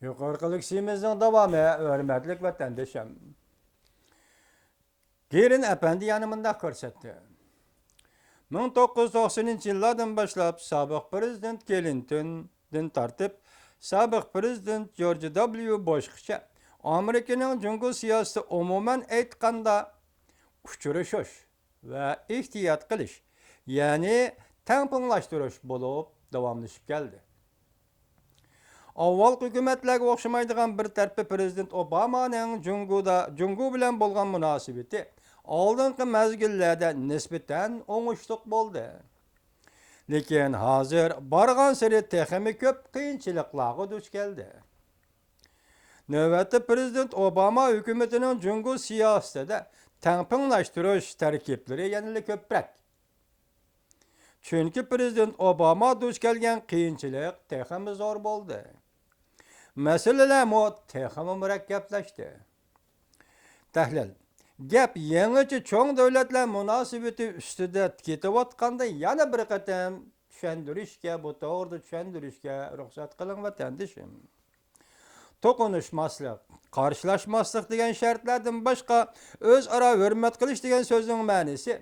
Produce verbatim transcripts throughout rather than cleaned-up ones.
يۇقىرىقى لېكسىيىمىزنىڭ داۋامى، ھۆرمەتلىك ۋەتەندىشىم. گېرىن ئەپەندى يەنە مۇنداق كۆرسەتتى. مىڭ توققۇز يۈز توقسىنىنچى يىللاردىن باشلاپ سابىق پىرېزىدېنت كلىنتوندىن تارتىپ، سابىق پىرېزىدېنت جورج دابليۇ بۇشقىچە ئامېرىكىنىڭ جۇڭگو سىياسىتى، ئومۇمەن ئېيتقاندا، ئۇچرىشىش ۋە ئېھتىيات قىلىش، يەنى تەڭپۇڭلاشتۇرۇش بولۇپ داۋاملىشىپ كەلدى. ئاۋۋالقى ھۆكۈمەتلەرگە ئوخشىمايدىغان بىر تەرىپى، پىرېزىدېنت ئوبامانىڭ جۇڭگودا، جۇڭگو بىلەن بولغان مۇناسىۋىتى ئالدىنقى مەزگىللەردە نىسبەتەن ئوڭۇشلۇق بولدى. لېكىن ھازىر بارغانسېرى تېخىمۇ كۆپ قىيىنچىلىقلارغا دۇچ كەلدى. نۆۋەتتە پىرېزىدېنت ئوباما ھۆكۈمىتىنىڭ جۇڭگو سىياسىتىدە تەڭپۇڭلاشتۇرۇش تەركىبلىرى يەنىلا كۆپرەك. چۈنكى پىرېزىدېنت ئوباما دۇچ كەلگەن قىيىنچىلىق تېخىمۇ زور بولدى. مەسىلىلەرمۇ تېخىمۇ مۇرەككەپلەشتى. تەھلىل. گەپ يېڭىچە چوڭ دۆلەتلەر مۇناسىۋىتى ئۈستىدە كېتىۋاتقاندا، يەنە بىر قېتىم چۈشەندۈرۈشكە، بۇ توغرىدا چۈشەندۈرۈشكە رۇخسەت قىلىڭ، ۋەتەندىشىم. توقۇنۇشماسلىق، قارشىلاشماسلىق دېگەن شەرتلەردىن باشقا، ئۆزئارا ھۆرمەت قىلىش دېگەن سۆزنىڭ مەنىسى،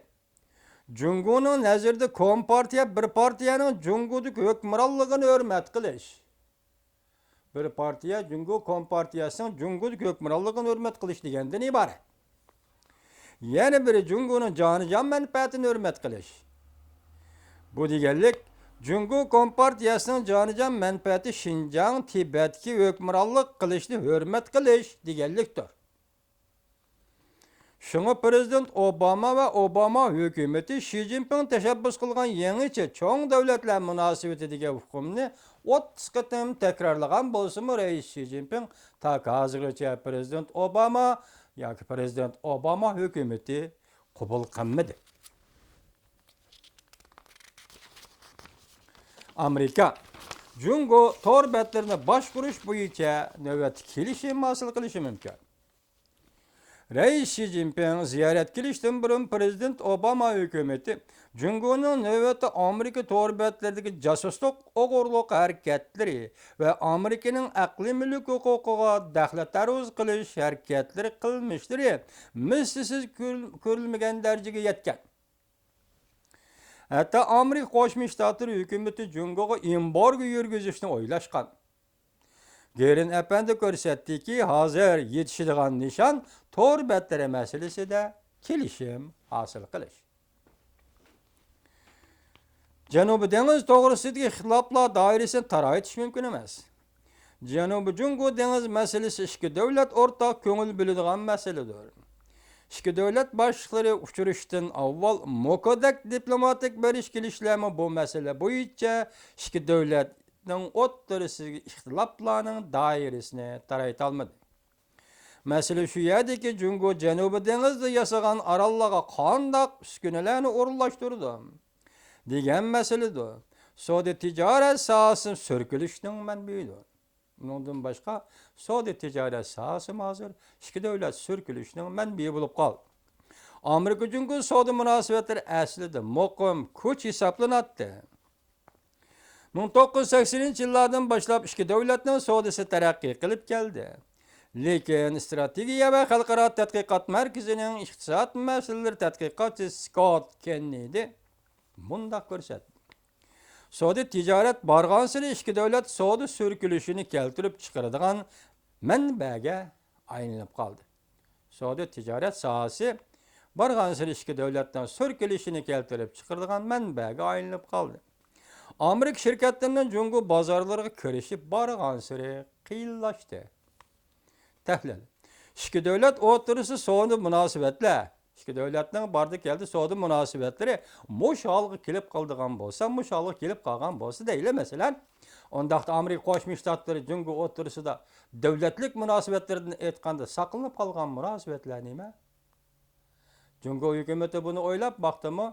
جۇڭگونىڭ نەزىرىدە كومپارتىيە بىر پارتىيەنىڭ جۇڭگودىكى ھۆكۈمرانلىقىنى ھۆرمەت قىلىش. بىر پارتىيە جۇڭگو كومپارتىيەسىنىڭ جۇڭگودىكى ھۆكۈمرانلىقىنى ھۆرمەت قىلىش دېگەندىن ئىبارەت. يەنە بىرى، جۇڭگونىڭ جانىجان مەنپەئەتىنى ھۆرمەت قىلىش. بۇ دېگەنلىك، جۇڭگو كومپارتىيەسىنىڭ جانىجان مەنپەئەتى شىنجاڭ، تىبەتكە ھۆكۈمرانلىق قىلىشنى ھۆرمەت قىلىش دېگەنلىكتۇر. شۇڭا پىرېزىدېنت ئوباما ۋە ئوباما ھۆكۈمىتى شى جىنپىڭ تەشەببۇس قىلغان يېڭىچە چوڭ دۆلەتلەر مۇناسىۋىتى دېگەن ئۇقۇمنى ئوتتۇز قېتىم تەكرارلىغان بولسىمۇ، رەئىس شى جىنپىڭ تاكى ھازىرغىچە پىرېزىدېنت ئوباما ياكى پىرېزىدېنت ئوباما ھۆكۈمىتى قوبۇل قىلمىدى. ئامېرىكا جۇڭگو تور بەتلىرىنى باشقۇرۇش بويىچە نۆۋەتتە كېلىشىم ھاسىل قىلىشى مۇمكىن. رەئىس شى جىنپىڭ زىيارەتكە كېلىشتىن بۇرۇن، پىرېزىدېنت ئوباما ھۆكۈمىتى جۇڭگونىڭ نۆۋەتتە ئامېرىكا تور بەتلىرىدىكى جاسۇسلۇق، ئوغرىلىق ھەرىكەتلىرى ۋە ئامېرىكىنىڭ ئەقلىي مۈلۈك ھوقۇقىغا دەخلى تەرۇز قىلىش ھەرىكەتلىرى، قىلمىشلىرى مىسلىسىز كۆر-، كۆرۈلمىگەن دەرىجىگە يەتكەن. ھەتتا ئامېرىكا قوشما شتاتلىرى ھۆكۈمىتى جۇڭگوغا ئېمبارگو يۈرگۈزۈشنى ئويلاشقان. گېرىن ئەپەندى كۆرسەتتىكى، ھازىر يېتىشىدىغان نىشان تور بەتلىرى مەسىلىسىدە كېلىشىم ھاسىل قىلىش. جەنۇبىي دېڭىز توغرىسىدىكى ئىختىلاپلار دائىرىسىنى تارايتىش مۇمكىن ئەمەس. جەنۇبىي جۇڭگو دېڭىز مەسىلىسى ئىككى دۆلەت ئورتاق كۆڭۈل بۆلىدىغان مەسىلىدۇر. ئىككى دۆلەت باشلىقلىرى ئۇچرىشىشتىن ئاۋۋال موكودەك دىپلوماتىك بېرىش-كېلىشلەرمۇ بۇ مەسىلە بويىچە ئىككى دۆلەتنىڭ ئوتتۇرىسىدىكى ئىختىلاپلارنىڭ دائىرىسىنى تارايتالمىدى. مەسىلە شۇ يەردىكى، جۇڭگو جەنۇبىي دېڭىزدا ياسىغان ئاراللارغا قانداق ئۈسكۈنىلەرنى ئورۇنلاشتۇرىدۇ دېگەن مەسىلىدۇر. سودا تىجارەت ساھەسى سۈركىلىشنىڭ مەنبىيىدۇر. ئۇنىڭدىن باشقا، سودا تىجارەت ساھەسىمۇ ھازىر ئىككى دۆلەت سۈركىلىشىنىڭ مەنبىيى بولۇپ قالدى. ئامېرىكا جۇڭگو سودا مۇناسىۋەتلىرى ئەسلىدە مۇقىم، كۈچ ھېسابلىناتتى. مىڭ توققۇز يۈز سەكسىنىنچى يىللاردىن باشلاپ ئىككى دۆلەتنىڭ سودىسى تەرەققىي قىلىپ كەلدى. لېكىن ئىستراتېگىيە ۋە خەلقئارا تەتقىقات مەركىزىنىڭ ئىقتىساد مەسىلىلىرى تەتقىقاتچىسى سكوت كېننېدى مۇنداق كۆرسەتتى. سودا تىجارەت بارغانسېرى ئىككى دۆلەت سودا سۈركىلىشىنى كەلتۈرۈپ چىقىرىدىغان مەنبەگە ئايلىنىپ قالدى. سودا تىجارەت ساھەسى بارغانسېرى ئىككى دۆلەتنىڭ سۈركىلىشىنى كەلتۈرۈپ چىقىرىدىغان مەنبەگە ئايلىنىپ قالدى. ئامېرىكا شىركەتلىرىنىڭ جۇڭگو بازارلىرىغا كىرىشى بارغانسېرى قىيىنلاشتى. تەھلىل. ئىككى دۆلەت ئوتتۇرىسى سودا مۇناسىۋەتلەر، ئىككى دۆلەتنىڭ باردى كەلدى سودا مۇناسىۋەتلىرى مۇشۇ ھالغا كېلىپ قالىدىغان بولسا، مۇشۇ ھالغا كېلىپ قالغان بولسا دەيلى، مەسىلەن، ئۇنداقتا ئامېرىكا قوشما شتاتلىرى جۇڭگو ئوتتۇرىسىدا دۆلەتلىك مۇناسىۋەتلىرىدىن ئېيتقاندا ساقلىنىپ قالغان مۇناسىۋەتلەر نېمە؟ جۇڭگو ھۆكۈمىتى بۇنى ئويلاپ باقتىمۇ؟